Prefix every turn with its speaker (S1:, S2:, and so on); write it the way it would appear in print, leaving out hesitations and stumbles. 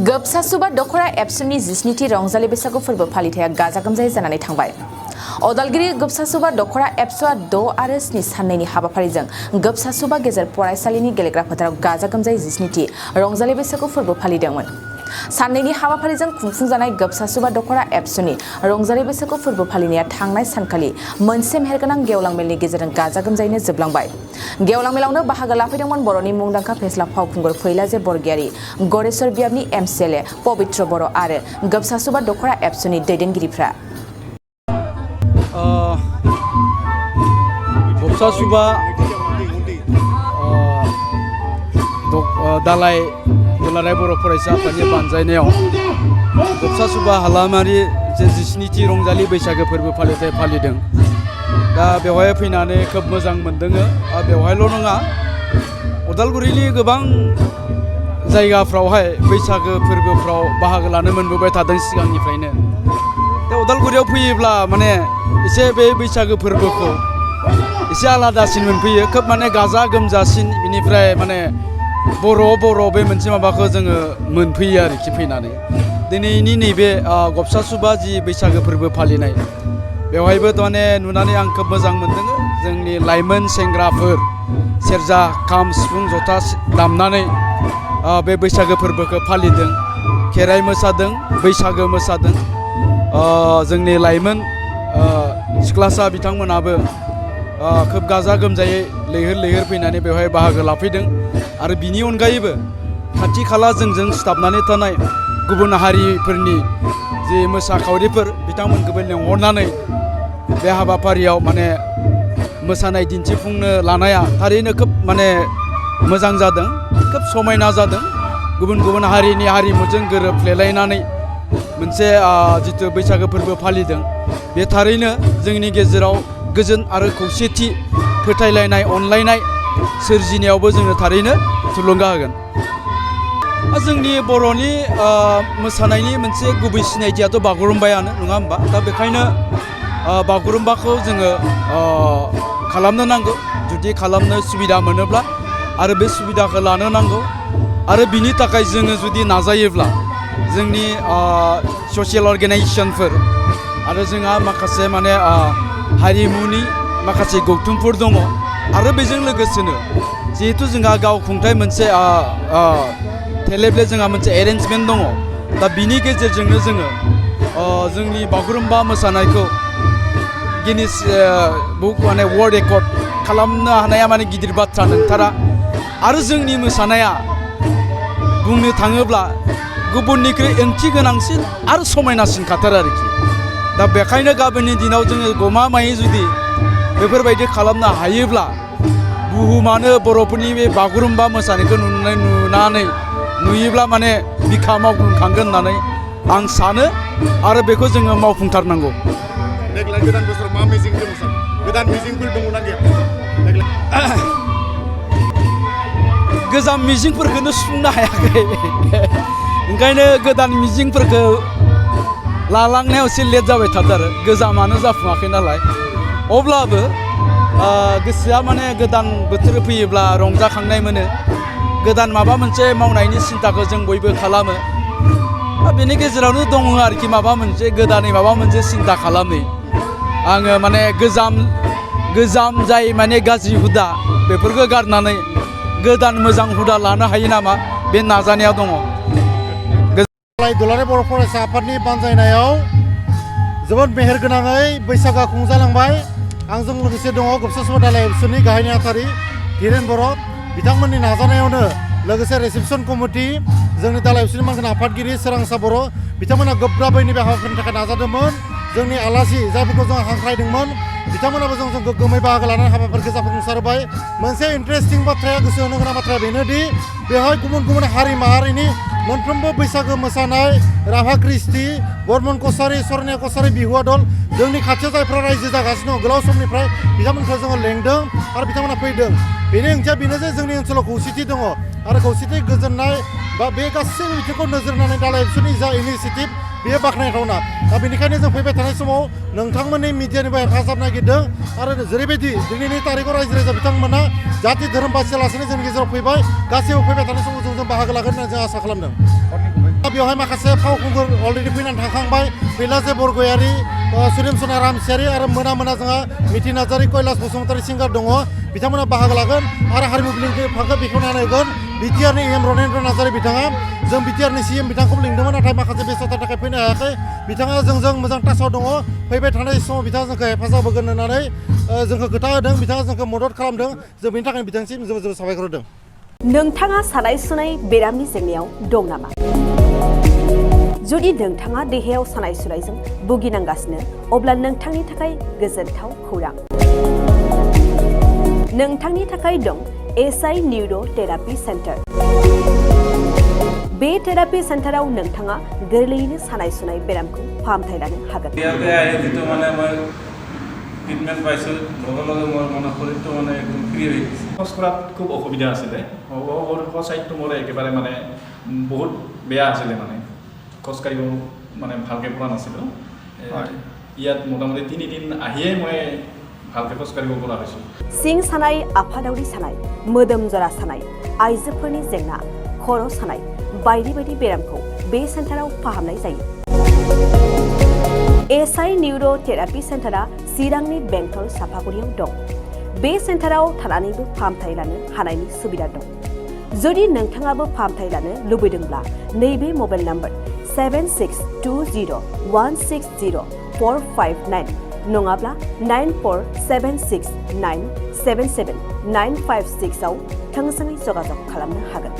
S1: गोबसासुबा दखरा एबसुनि 19थि रंजालि बैसागु फोरबो फालिथाया गाजा गोमजायै जानानै थांबाय। अदालगुरि गोबसासुबा दखरा एबसुआ 6 आरो 7 साननैनि हाबाफारिजों गोबसासुबा गेजेर फरायसालिनि गेलेग्रा फोथाराव गाजा गोमजायै 19थि रंजालि बैसागु फोरबो फालिदोंमोन। साननैनि हाबाफारिजों खुंफुंजानाय गोबसासुबा दखरा एबसुनि रंजालि बैसागु फोरबो फालिनाया थांनाय सानखालि मोनसे मेहेरगोनां गेवलां मेलनि गेजेरजों गाजा गोमजायैनो जोबलांबाय। गेवलां मेलावनो बाहागो लाफैदोंमोन बर'नि मुंदांखा फेस्ला फावखुंगुर फैलाजे बरगयारी, गरेश्वर बियाबनि एमसिएलए पबित्र बर' आरो गोबसासुबा दखरा एबसुनि दैदेनगिरिफ्रा।
S2: गोबसासुबा दालाय दुलाराय बर' फरायसा आफादनि बानजायनायाव गोबसासुबा हालामारि 17थि रंजालि बैसागो फोरबो फालिथाय फालिदों। दा बेवहाय फैनानै खोब मोजां मोनदों। बेवहायल' नङा, उदालगुरिनि गोबां जायगाफ्रावहाय बैसागो फोरबोफ्राव बाहागो लानो मोनबोबाय थादों सिगांनिफ्रायनो। दा उदालगुरियाव फैयोब्ला माने एसे बे बैसागो फोरबोखौ एसे आलादासिन मोनफैयो, खोब माने गाजा गोमजासिन, बिनिफ्राय माने बर' बे मोनसे माबाखौ जोङो मोनफैयो आरोखि फैनानै। दिनैनि नैबे गोबसासुबा जि बैसागो फोरबो फालिनाय, बेवहायबो माने नुनानै आं खोब मोजां मोनदों। जोंनि लाइमोन सेंग्राफोर सेरजा, खाम, सिफुं, जथा दामनानै बे बैसागो फोरबोखौ फालिदों, खेराइ मोसादों, बैसागो मोसादों। जोंनि लाइमोन सिख्लासा बिथांमोनाबो खोब गाजा गोमजायै लैहोर फैनानै बेवहाय बाहागो लाफैदों। आरो बिनि अनगायैबो खाथि खाला जोंजों सिथाबनानै थानाय गुबुन हारिफोरनि जे मोसाखावरिफोर बिथांमोनखौबो लेंहरनानै बे हाबाफारियाव माने मोसानाय दिन्थिफुंनो लानाया थारैनो खोब माने मोजां जादों, खोब समायना जादों। गुबुन हारिनि हारिमुजों गोरोबफ्लेलायनानै मोनसे जिथु बैसागो फोरबो फालिदों, बे थारैनो जोंनि गेजेराव गोजोन आरो खौसेथि, फोथायलायनाय, अनलायनाय सोरजिनायावबो जोंनो थारैनो थुलुंगा होगोन। जोंनि बर'नि मोसानायनि मोनसे गुबै सिनायथियाथ' बागुरुम्बायानो, नङा होमबा? दा बेखायनो बागुरुम्बाखौ जोङो खालामनो नांगौ, जुदि खालामनो सुबिदा मोनोब्ला, आरो बे सुबिदाखौ लानो नांगौ। आरो बिनि थाखाय जोङो जुदि नाजायोब्ला जोंनि ससियेल अर्गेनाइजेसनफोर आरो जोंहा माखासे माने हारिमुनि माखासे गौथुमफोर दङ। आरो बेजों लोगोसेनो जिहेथु जोंहा गावखुंथाय मोनसे थेलेबले जोंहा मोनसे एरेन्जमेन्ट दङ। दा बिनि गेजेरजोंनो जोङो जोंनि बागुरुम्बा मोसानायखौ गिनिस बुक माने वर्ल्ड रेकर्ड खालामनो हानाया माने गिदिर बाथ्रा नंथारा। आरो जोंनि मोसानाया बुंनो थाङोब्ला गुबुननिख्रुइ ओंथि गोनांसिन आरो समायनासिन खाथार आरोखि। दा बेखायनो गाबोननि दिनाव जोङो गमामायै जुदि बेफोरबायदि खालामनो हायोब्ला बुहुमानो बर'फोरनि बे बागुरुम्बा मोसानायखौ नुयोब्ला माने बिखा मावग्लुंखांगोन होननानै आं सानो, आरो बेखौ जोङो मावफुंथारनांगौ।
S3: देग्लाय गोदान बोसोराव मा मिजिं दङ सार? गोदान मिजिंफोर दङना गैया देग्लाय?
S2: गोजाम मिजिंफोरखौनो सुफुंनो हायाखै, ओंखायनो गोदान मिजिंफोरखौ लालांनायाव एसे लेट जाबाय थाथारो, गोजामानो जाफुङाखै नालाय। अब्लाबो गोसोआ माने गोदान बोथोर फैयोब्ला रंजाखांनाय मोनो। गोदान माबा मोनसे मावनायनि सिन्थाखौ जों बयबो खालामो। बेनि गेजेरावनो दङ आरोखि माबा मोनसे गोदानै माबा मोनसे सिन्था खालामनो। आङो माने गोजाम जाय माने गाज्रि हुदा बेफोरखौ गारनानै गोदान मोजां हुदा लानो हायो नामा, बे नाजानाया दङ।
S3: दुलाराय बर' फरायसा आफादनि बानजायनायाव जोबोद मेहेरगोनाङै बैसागोआ खुंजालांबाय। आंजों लोगोसे दङ गोबसासुबा दालाय एबसुनि गाहाय नेहाथारि धीरेन बर'। बिथांमोननि नाजानायावनो लोगोसे रिसेपसन कमिटि, जोंनि दालाय एबसुनि मानगोनां आफादगिरि सोरांसा बर', बिथांमोना गोब्राबैनो बे हाबाफारिनि थाखाय नाजादोंमोन। जोंनि आलासि जायफोरखौ जों हांख्रायदोंमोन बिथांमोनाबो जोंजों गोग्गोमै बाहागो लानानै हाबाफारिखौ जाफुंसारबाय। मोनसे इन्टारेस्टिं बाथ्राया, गोसो होनो गोनां बाथ्राया बेनोदि बेवहाय गुबुन हारि माहारिनि मोनफ्रोमबो बैसागो मोसानाय, राभा कृष्टि, बर्मन कसारि, सरनिया कसारि, बिहुआ दल, जोंनि खाथियाव जायफ्रा रायजो जागासिनो दं गोलाव समनिफ्राय, बिथांमोनखौ जोङो लेंदों आरो बिथांमोना फैदों। बेनि ओंथिया बेनो जे जोंनि ओनसोलाव खौसेथि दङ, आरो खौसेथि गोजोननाय बा बे गासैबो बिथिंखौ नोजोर होनानै दालाय एबसुनि जा इनिसियेटिभ बेयो बाख्नायथावना दा बेनिखायनो जों फैबाय थानाय समाव नोंथांमोननि मिडियानिबो हेफाजाब नागिरदों आरो जेरैबायदि दिनैनि तारिखआव रायजो राजा बिथांमोना जाति धोरोम बासियालासेनो जोंनि गेजेराव फैबाय गासैबो फैबाय थानाय समाव जों बाहागो लागोन होननानै जों आसा खालामदों दा बेवहाय माखासे फावखुंगुर अलरेडि फैनानै थांखांबाय फैलाजे बरगयारि सुरेमसना रामसियारि आरो मोना जोंहा मिथि नार्जारि कैलास बसुमतारि सिंगार दङ बिथांमोना बाहागो लागोन आरो हारिमु बिलिंखौ बेखेवना होगोन बिटिआरनि एम रनेन्द्र नार्जारि बिथाङा जों बिटिआरनि सिएम बिथांखौबो लिंदोंमोन नाथाय माखासे बेस्थ'तानि थाखाय फैनो हायाखै बिथाङा जोंजों मोजां टाचाव दङ फैबाय थानाय समाव बिथाङा जोंखौ हेफाजाब होगोन होननानै जोंखौ खोथा होदों बिथाङा जोंखौ मदद खालामदों जों बेनि थाखायनो बिथांसिम जोबोद जोबोद साबायखर होदों
S4: नोंथाङा सानाय सुनाय बेरामनि जेंनायाव दं नामा जुदि नोंथाङा देहायाव सानाय सुनायजों भुगिनांगासिनो अब्ला नोंथांनि थाखाय गोजोनथाव खौरां नोंथांनि थाखाय दं एसआइ निउर' थेरापि सेन्टार बे थेरापि सेन्टाराव नोंथाङा गोरलैयैनो सानाय सुनाय बेरामखौ फाहामथाय लानो हागोन
S5: ট্ৰিটমেণ্ট পাইছোঁ লগে লগে মোৰ মানে শৰীৰটো মানে একদম ফ্ৰী হৈ গৈছে
S6: খোজ কঢ়াত খুব অসুবিধা আছিলে চাইডটো মোৰ একেবাৰে মানে বহুত বেয়া আছিলে মানে খোজকাঢ়িব মানে ভালকৈ পৰা নাছিলোঁ ইয়াত মোটামুটি 3 দিন আহিয়ে মই ভালকৈ খোজকাঢ়িব পৰা হৈছোঁ
S4: सिं सानाय आफादावरि सानाय मोदोम जरा सानाय आइजोफोरनि जेंना खर' सानाय बायदि बायदि बेरामखौ बे सेन्टाराव फाहामनाय जायो एसआइ निउर' थेरापि सेन्टारा चिरांनि बेंटल सापागुरियाव दं बे सेन्टाराव थानानैबो फाहामथाय लानो हानायनि सुबिदा दं जुदि नोंथाङाबो फाहामथाय लानो लुबैदोंब्ला नैबे मबाइल नाम्बार 7620160459 नङाब्ला 9476977956 आव थोंजोङै जगाजग खालामनो हागोन